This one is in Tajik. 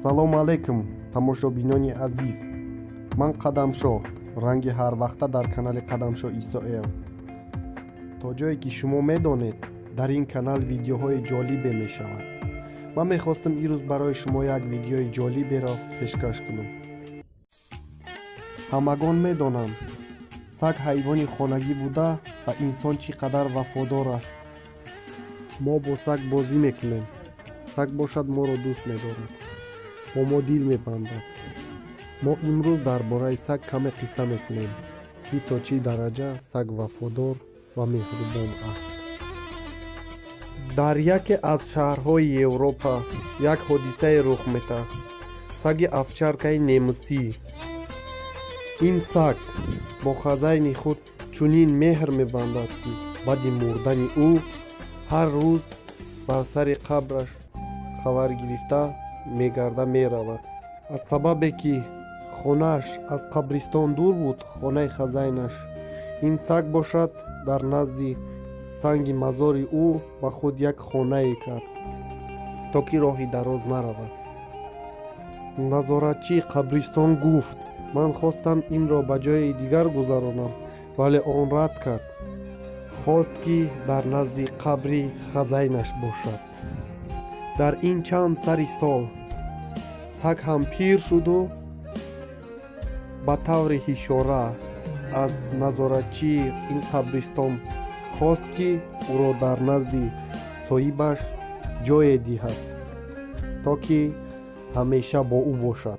Салому алайкум, тамошобинони азиз. Ман Қадамшоҳ, ранги ҳарвақта дар канали Қадамшоҳ Исоев. То ҷое ки шумо медонед, дар ин канал видеоҳои ҷолибе мешавад. Ман мехостам ирӯз барои шумо як видеои ҷолиберо пешкаш кунам. Ҳамагон медонанд, саг ҳайвони хонагӣ буда, ба инсон чӣ қадар вафодор аст. Мо бо саг бозӣ мекунем, саг бошад, моро дӯст медорад, бо мо дил мебандад. Мо имрӯз дар бораи саг каме қисса мекунем, ки то чӣ дараҷа саг вафодор ва меҳрубон аст. Дар яке аз шаҳрҳои Европа як ҳодисае рух медиҳад. Саги овчаркаи немисӣ. Ин саг бо хазайни худ чунин меҳр мебандад, ки баъди мурдани ӯ ҳар рӯз ба сари қабраш хабар гирифта мегарда меравад. Аз сабабе ки хонааш аз қабристон дур буд, хонаи хазайнаш, ин саг бошад, дар назди санги мазори ӯ ба худ як хонае кард, то ки роҳи дароз наравад. Назоратчии қабристон гуфт: «Ман хостам инро ба ҷои дигар гузаронам, вале он рад кард, хост, ки дар назди қабри хазайнаш бошад». Дар ин чанд сари сол саг ҳам пир шуду ба таври ҳишора аз назоратчии ин қабристон хост, ки ӯро дар назди соҳибаш ҷое диҳад, то ки ҳамеша бо ӯ бошад.